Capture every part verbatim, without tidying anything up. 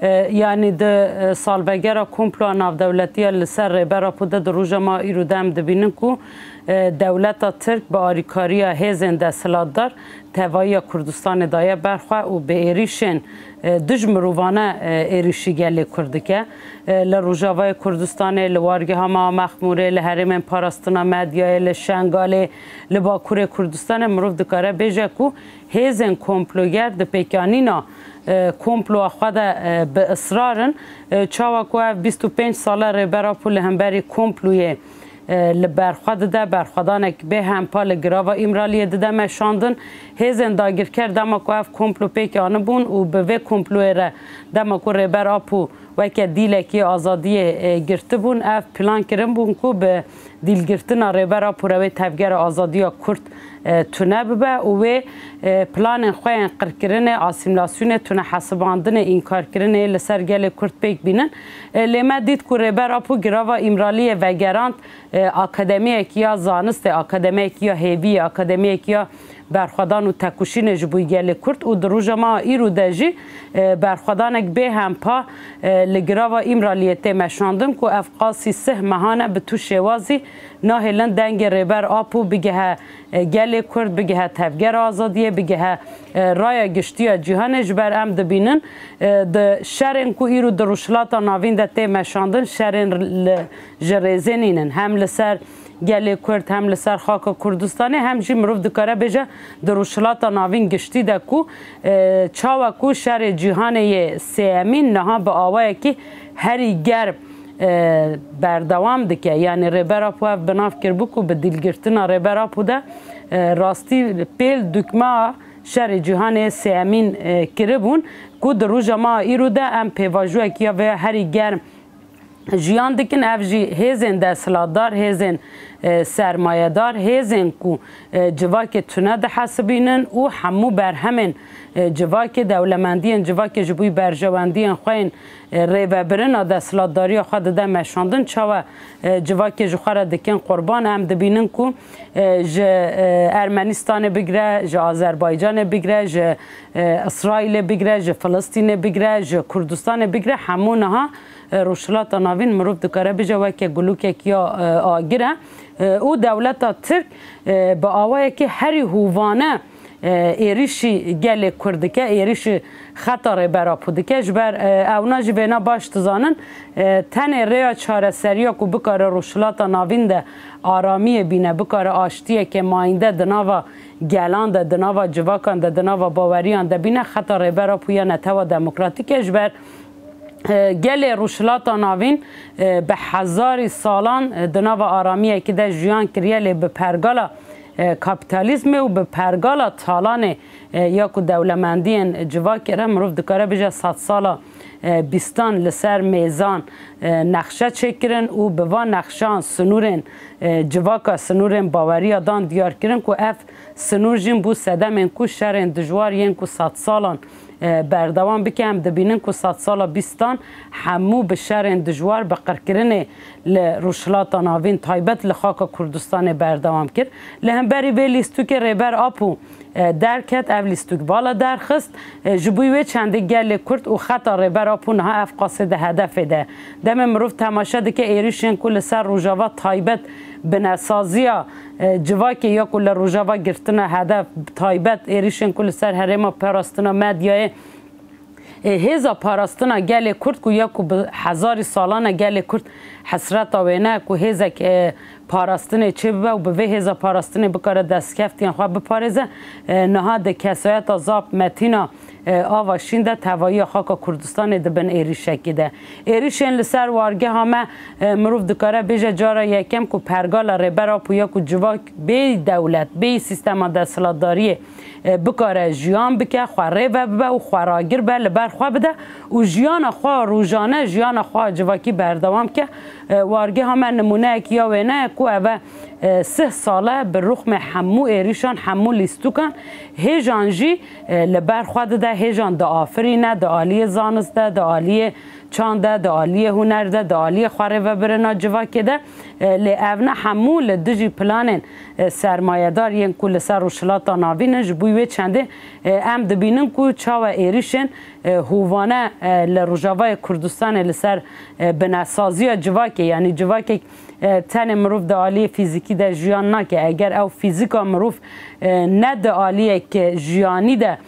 E, yanî di, e, salvegera komploa navdewletî ya li ser Rêber Apo de di roja ma îro de em dibînin ku, e, dewleta Tirk bi arîkariya hêzên desthilatdar tevahiya Kurdistanê daye ber xwe û bi êrîşên, e, dij mirovane, e, êrîşî gelê Kurd dike. E, li Rojavayê Kurdistanê, li wargeha ma Mexmûrê, li herêmên parastina medyayê, li Şengalê, li Bakurê Kurdistanê mirov dikare bêje ku hêzên komploger di pêkanîna, e, komploa xwe de, e, bi israr in. E, çawa ku ev bîst û pênc sal e Rêber Apo li hemberî komployê, e, li ber xwe dide, berxwedanek bêhempa li girava Îmraliyê dide meşandin. Hêzên dagirker dema ku ev komplo pêk anibûn û bi vê komployê re dema ku Rêber Apo weke dîlekî azadiyê, e, girtibûn, ev plan kirin bûn ku bi dîlgirtina Rêber Apo re wê tevgera azadiya Kurd, e, tune bibe û wê, e, planên xwe yên qirkirinê, asîmlasyonê, tunehesibandinê, înkarkirinê li ser gelê Kurd pêk bînin. E, lê me dît ku Rêber Apo girava Îmraliyê vegerand, e, akademiyekî ya zanistê, akademiyekî ya hêviyê, akademiyekî ya berxwedan û tekoşînê ji bo gelê Kurd û di roja me a îro de jî, e, berxwedanek bêhempa, e, li girava Îmraliyê tê meşandin ku ev qasî sih mehan e bi tu şêwazî nahêlin dengê Rêber Apo bigihe, e, gelê Kurd, bigihe tevgera azadiyê, bigihe, e, raya giştî ya cîhanê. Ji ber em dibînin, e, di şerên ku îro di Rojhilata Navîn de tê meşandin, şerên li, ji rêzê nînin. Hem li ser gelê Kurd, hem li ser xaka Kurdistanê, hem jî mirov dikare bêje di Rojhilata Navîn giştî de ku, e, çawa ku şerê cîhanê yê sêyemîn niha bi awayekî herî germ, e, berdewam dike. Yanî Rêber Apo ev bi nav kiribû ku bi dîlgirtina Rêber Apo de, e, rastî pêl dukma şerê cîhanê sêyemîn, e, kiribûn ku di roja me a îro de em pêvajoyekî ya vê ya herî germ jiyan dikin. Ev jî hêzên desthilatdar, hêzên, e, sermayedar, hêzên ku, e, civakê tune dihesibînin û hemû berhemên, e, civakê, dewlemendiyên civakê ji bo berjewendiyên xwe yên, e, rêvebirina desthilatdariya xwe dide meşandin. Çawa, e, civakê ji xwe re dikin qurban, em dibînin ku, e, ji, e, Ermenistanê bigire, ji Azerbaycanê bigire, ji, e, Îsraîlê bigire, ji Filistînê bigire, ji Kurdistanê bigire, hemû niha, e, Rojhilata Navîn mirov dikare bije weke gulûkek ya, e, agir e. E, û dewleta Tirk, e, bi awayekî herî hovane, e, êrîşî gelê Kurd dike, êrîşî xeta Rêber Apo dike. Ji ber, e, ewna jî vêna baş dizanin, e, tenê rêya çareseriya ku bikare Rojhilata Navîn de aramiyê bîne, bikare aştiyeke mayînde di nava gelan de, di nava civakan de, di nava baweriyan de bîne, xeta Rêber Apo ya netewa demokratîk e. Ji ber, e, gelê Rojhilata Navîn, e, bi hezarî salan, e, di nava aramiyekî de jiyan kiriye, lê bi pergala, e, kapîtalîzmê û bi pergala talanê, e, ya ku dewlemendiyên civakê re mirov dikare bije sedsala, e, bîstan li ser mêzan, e, nexşe çêkirin û bi van nexşan sinûrên, e, civaka, sinûrên baweriya dan diyar kirin ku ev sinûr jîn bû sedemên ku şerên dijwar yên ku sedsalan, e, berdewam bike. Em dibînin ku sedsala bîstan hemû bi şerên dijwar, bi qirkirinê li Rojhilata Navîn, taybet li xaka Kurdistanê berdewam kir. Li hemberî vê lîstûkê Rêber Apo, e, derket, ev lîstûk vala derxist. E, ji bo wê çendê gelê Kurd û xeta Rêber Apo niha ev qasê di hedefê de. Demê mirov temaşe dike êrîşên ku li ser Rojava taybet binesaziya, e, civakê ya ku li Rojava girtina hedef, taybet êrîşên ku li ser herêma parastina medyayê, e, hêza parastina gelê Kurd ku ya ku bi hezarî salan e gelê Kurd hesreta wê ne ku hêzek, e, parastinê çêbibe û bi vê hêza parastinê bikare destkeftiyên xwe biparêze, e, niha di kesayeta Zap Metîna, e, Ava Şîn de tevahiya xaka Kurdistanê di bin êrîşekî de. Êrîşên li ser wargeha me, e, mirov dikare bêje cara yekem ku pergala Rêber Apo ya ku civak bêyî dewlet, bêyî sîstema desthilatdariyê, e, bikare jiyan bike, xwe rêve bibe û xwe ragir be, li ber xwe bide û jiyana xwe rojane, jiyana xwe civakî berdewam ke. E, wargeha me nimûneyekî ya wêne ye ku ev e, e, sih sal e bi ruxmê hemû êrîşan, hemû lîstûkan, hêjan jî, e, li ber xwe dide, hêjan diafirîne, di aliyê zanist de, di aliyê çand de, di aliyê huner de, di aliyê xwerêvebirina civakê de. E, lê ev ne hemû li dijî planên, e, sermayedar yên ku li ser Rojhilata Navîn in, ji bo wê çendê, e, em dibînin ku çawa êrîşên, e, hovane, e, li Rojavayê Kurdistanê li ser, e, binesaziya civakê, yanî civakek, e, tenê mirov di aliyê fîzîkî de jiyan nake. Eger ew fîzîka mirov, e, ne di aliyek jiyanî de,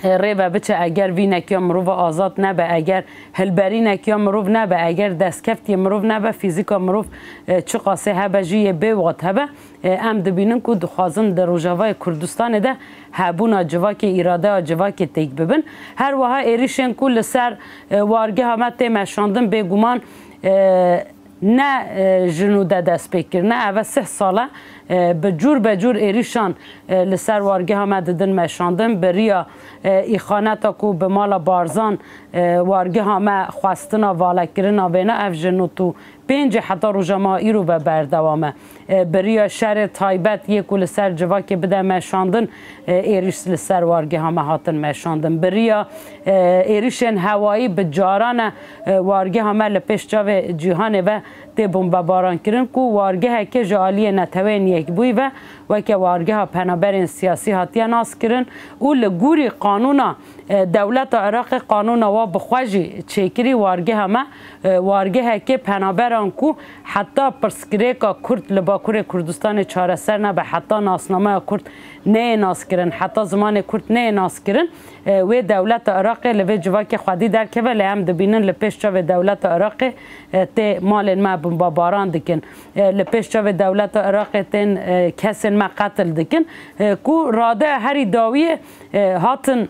e, rê ve biçe, eger vînek ya mirov azad nebe, eger hilberînek ya mirov nebe, eger destkeftiyê mirov nebe, fîzîka mirov, e, çiqasê hebe jî yê bêwat hebe. E, em dibînin ku dixwazin di Rojavayê Kurdistanê de hebûna civakê, îradeya civakê têk bibin. Her wiha êrîşên ku li ser, e, wargeha me tê meşandin, bêguman, e, ne, e, ji nû de dest pê kirine. Ev e sih sal e, e, bi cûr be cûr êrîşan, e, li ser wargeha me didin meşandin. Bi riya, e, îxaneta ku bi mala Barzan, e, wargeha me xwestina valekirina vêna, ev ji nod û pêncê heta roja me îro ve berdewam e. E, bi riya şerê taybet yê ku li ser civakê bide meşandin, e, êrîş li ser wargeha me hatin meşandin. Bi riya, e, êrîşên hewayî bi caran e, e, wargeha me li pêş çavê cîhanê ve tê bombebaran kirin ku wargeheke ji aliyê Neteweyên Yekbûyî ve weke wargeha penaberên siyasî hatiye nas kirin û li gorî qanûna, e, dewleta Iraqê, qanûna wa bi xwe jî çêkirî wargeha me, e, wargehekê penaberan ku heta pirsgirêka Kurd li Bakurê Kurdistanê çareser nebe, heta nasnameya Kurd neyê naskirin, heta zimanê Kurd neyê naskirin, e, wê dewleta Iraqê li vê civakê xwedî derkeve, lê em dibînin li pêş çavê dewleta Iraqê, e, tê malên me bombebaran dikin. E, li pêş çavê dewleta Iraqê tên, e, kesên me qetil dikin, e, ku radeya herî dawiyê, e, hatin,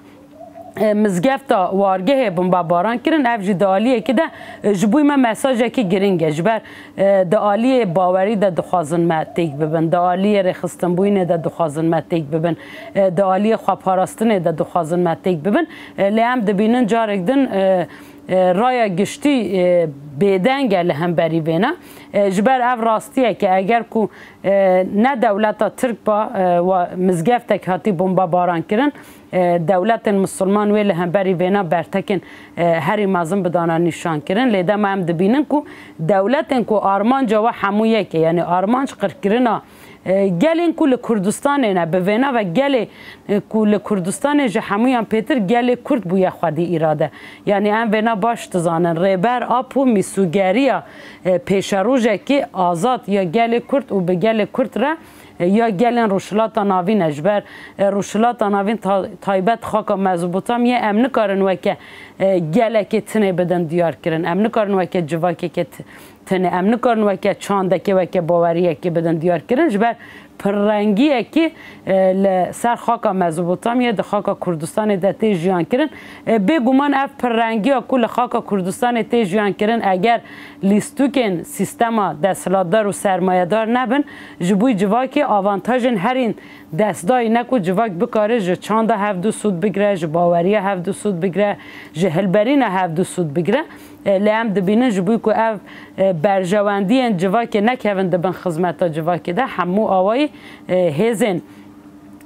e, mizgefta wargehê bombebaran kirin. Ev jî di aliyekî de, e, ji bo me mesajekî giring e. Ji ber, e, di aliyê bawerî de dixwazin me têk bibin, di aliyê rêxistinbûyînê de dixwazin me têk bibin, e, di aliyê xweparastinê de dixwazin me têk bibin. E, lê em dibînin carek din, e, e, raya giştî, e, bêdeng e li hemberî vêna. E, ji ber ev rastiyek e, eger ku, e, ne dewleta Tirk ba, e, wa mizgeftek hatî bombebaran kirin, e, dewletên misilman wê li hemberî vêna bertekên, e, herî mezin bidana nîşan kirin. Lê dema em dibînin ku dewletên ku armanca we hemû yek e, yanî armanc qirkirina, e, gelên ku li Kurdistanê ne, bi vêna ve gelê, e, ku li Kurdistanê ji hemûyan pêtir gelê Kurd bûye xwedî îrade. Yanî em vêna baş dizanin. Rêber Apo mîsûgeriya, e, pêşerojekî azad ya gelê Kurd û bi gelê Kurd re, e, ya gelên Rojhilata Navîn e. Ji ber, e, Rojhilata Navîn ta-, taybet xaka Mezopotamyê em nikarin weke, e, gelekê tinê bidin diyar kirin. Em nikarin weke civakekê t-, tinê. Em nikarin weke çandekê, weke baweriyekê bidin diyar kirin. Ji ber pirrengiyekî, e, li ser xaka Mezopotamyê di xaka Kurdistanê de tê jiyan kirin. E, bêguman ev pirrengiya ku li xaka Kurdistanê tê jiyan kirin, eger lîstûkên sîstema desthilatdar û sermayedar nebin, ji bo civakê avantajên herîn destdayî ne ku civak bikare ji çanda hevdu sûd bigire, ji baweriya hevdu sûd bigire, ji hilberîna hevdu sûd bigire. E, lê em dibînin ji bo ku ev, e, berjewendiyên civakê nekevin di bin xizmeta civakê de, hemû awayî, e, hêzên,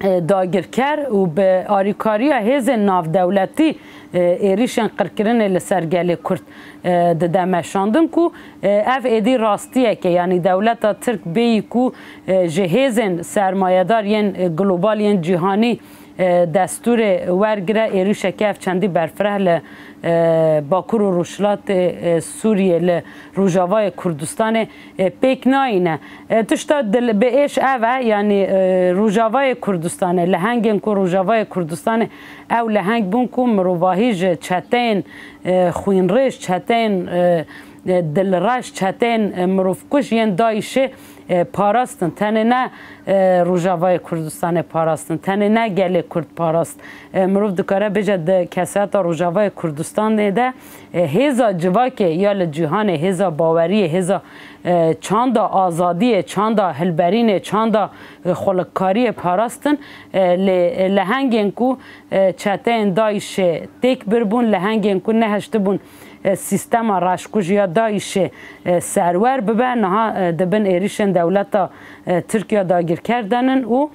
e, dagirker û bi arîkariya hêzên navdewletî, e, êrîşên qirkirinê li ser gelê Kurd, e, dide meşandin ku, e, ev êdî rastiyek e, yanî dewleta Tirk bêyî ku, e, ji hêzên sermayedar yên, e, global yên cîhanî, e, destûrê wergire, êrîşeke ev çendî berfireh li, e, Bakur û Rojhilatê, e, Sûriyê, li Rojavayê Kurdistanê, e, pêk nayîne. E, tişta dil bi êş ev e, yanî, e, Rojavayê Kurdistanê, lehengên ku Rojavayê Kurdistanê ew leheng bûn ku mirovahî ji çeteyên, e, xwînrêj, çeteyên, e, e, dilreş, çeteyên, e, mirovkuj yên DAIŞê, e, parastin. Tenê ne, e, Rojavayê Kurdistanê parastin, tenê ne gelê Kurd parast. E, mirov dikare bêje di kesayeta Rojavayê Kurdistanê de, e, hêza civakê ya li cîhanê, hêza baweriyê, hêza, e, çanda azadiyê, çanda hilberînê, çanda, e, xulukkariyê parastin. E, lê, e, lehengên ku, e, çeteyên DAIŞê têk biribûn, lehengên ku nehiştibûn, e, sîstema reşkujî ya DAIŞê, e, serwer bibe, niha, e, di bin êrîşên dewleta, e, Tirkiya dagirker de nin û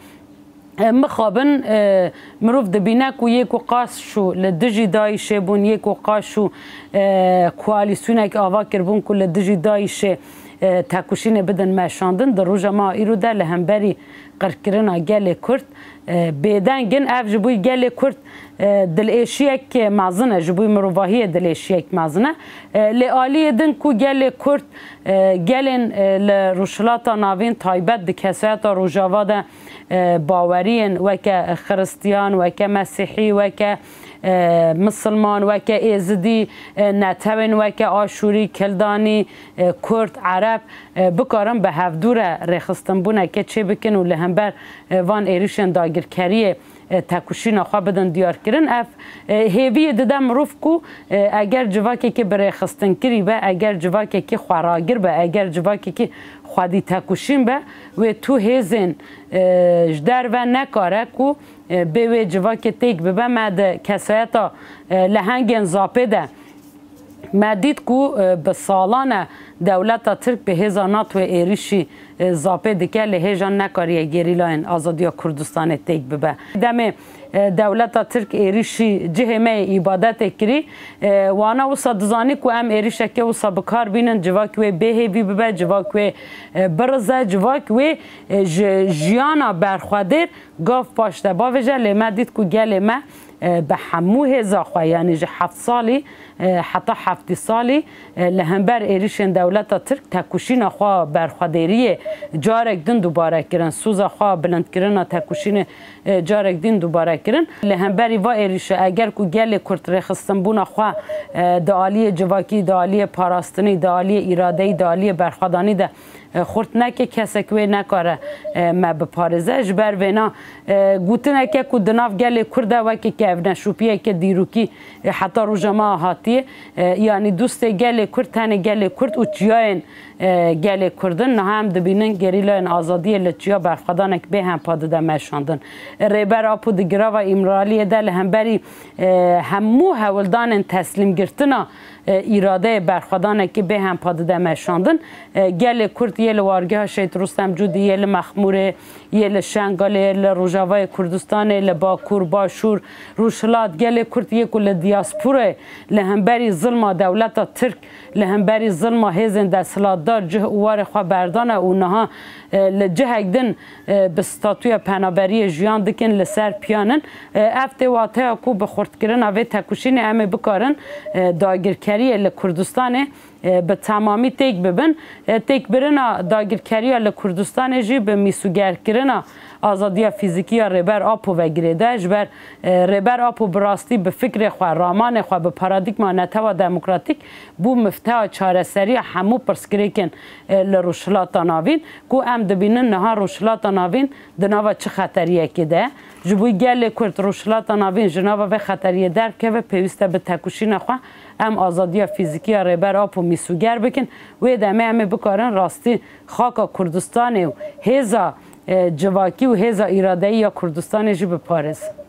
E, mixabin, e, mirov dibîne ku yê ku qaşû li dijî DAIŞê bûn, yê ku qaşû, e, koalîsyonek ava kiribûn ku li dijî DAIŞê, e, tekoşînê bidin meşandin, di roja me îro de li hemberî qirkirina gelê Kurd, e, bêdeng in. Ev ji bo gelê Kurd, e, dilêşiyek mezin e, ji bo mirovahiyê dilêşiyek mezin e. E, lê aliyê din ku gelê Kurd, e, gelên, e, li Rojhilata Navîn taybet di kesayeta Rojava de, e, baweriyên weke Xiristiyan, weke Mesîhî, weke, e, Misilman, weke Êzidî, e, netewên weke Aşûrî, Kildanî, e, Kurd, Ereb, e, bikarin bi hevdû re rêxistinbûneke çêbikin û li hember, e, van êrîşên dagirkeriyê, e, tekoşîna xwe bidin diyarkirin. Ev, e, hêviyê dide mirov ku, e, eger civakekî birêxistinkirî be, eger civakekî xweragir be, eger civakekî xwedî tekoşîn be, wê tu hêzên, e, ji derve nekare ku, e, bê wê civakê têk bibe. Me di kesayeta, e, lehengên Zapê de me dît ku, e, bi salan e dewleta Tirk bi hêza NATOyê êrîşî, e, Zapê dike, lê hêja nekariye gerîlayên Azadiya Kurdistanê têk bibe. Demê, e, dewleta Tirk êrîşî cihê me yê îbadetê kirî, e, wana wisa dizanî ku em êrîşeke wisa bi kar bînin, civak wê bêhêvî bibe, civak wê, e, birize, civak wê, e, ji jiyana berxwedêr gav paş de bavêje, lê me dît ku gelê me, e, bi hemû hêza xwe, yanî ji heft salî, e, heta heftî salî, e, li hember êrîşên dewleta Tirk tekoşîna xwe berxwedêriyê carek din dubare kirin, soza xwe bilindkirina tekoşînê, e, carek din dubare kirin. Li hemberî va êrîşe eger ku gelê Kurd rêxistinbûna xwe, e, di aliyê civakî, di aliyê parastinî, di aliyê îradeyî, di aliyê berxwedanî de e, xurt neke, kesek wê nekare, e, me biparêze. Ji ber vêna, e, gotineke ku di nav gelê Kurd de weke kevneşopiyeke dîrokî, e, heta roja me hatiye, e, yanî dostê gelê Kurd tenê gelê Kurd û çiyayên, e, gelê Kurd in. Niha em dibînin gerîlayên azadiyê li çiya berxwedanek bê hempa dide meşandin. E, Rêber Apo di girava Îmraliyê de li hemberî, e, hemû hewldanên teslîmgirtina e, îradeyê berxwedanekî bê hempa dide meşandin. E, gelê Kurd yê li wargeha Şehîd Rustem Cûdî, yê li Mexmûrê, yê li Şengalê, yê li Rojavayê Kurdistanê, li Bakur, Başûr, Rojhilat, gelê Kurd yê ku li diyasporayê li hemberî zilma dewleta Tirk, li hemberî zilma hêzên desthilatdar cih û warê xwe berdane û niha, e, li cihek din, e, bi statûya penaberiyê jiyan dikin, li ser piyan in. E, ev tê wateya ku bi xurtkirina vê tekoşînê em ê bikarin, e, dagirkeriyê li Kurdistanê, e, bi temamî têk bibin. E, têkbirina dagirkeriya li Kurdistanê jî bi mîsogerkirina azadiya fîzîkî ya Rêber Apo ve girêde. Ji ber, e, Rêber Apo bi rastî bi fikrê xwe, ramanê xwe, bi paradîgma netewa demokratîk bû mifteha çareseriya hemû pirsgirêkên, e, li Rojhilata Navîn, ku em dibînin niha Rojhilata Navîn di nava çi xeteriyekê de ye. Ji bo gelê Kurd Rojhilata Navîn ji nava vê xeteriyê derbikeve, pêwîst e bi tekoşîna xwe em azadiya fîzîkî ya Rêber Apo mîsoger bikin. Wê demê em ê bikarin rastî xaka Kurdistanê û hêza, e, civakî û hêza îradeyî ya Kurdistanê jî biparêzin.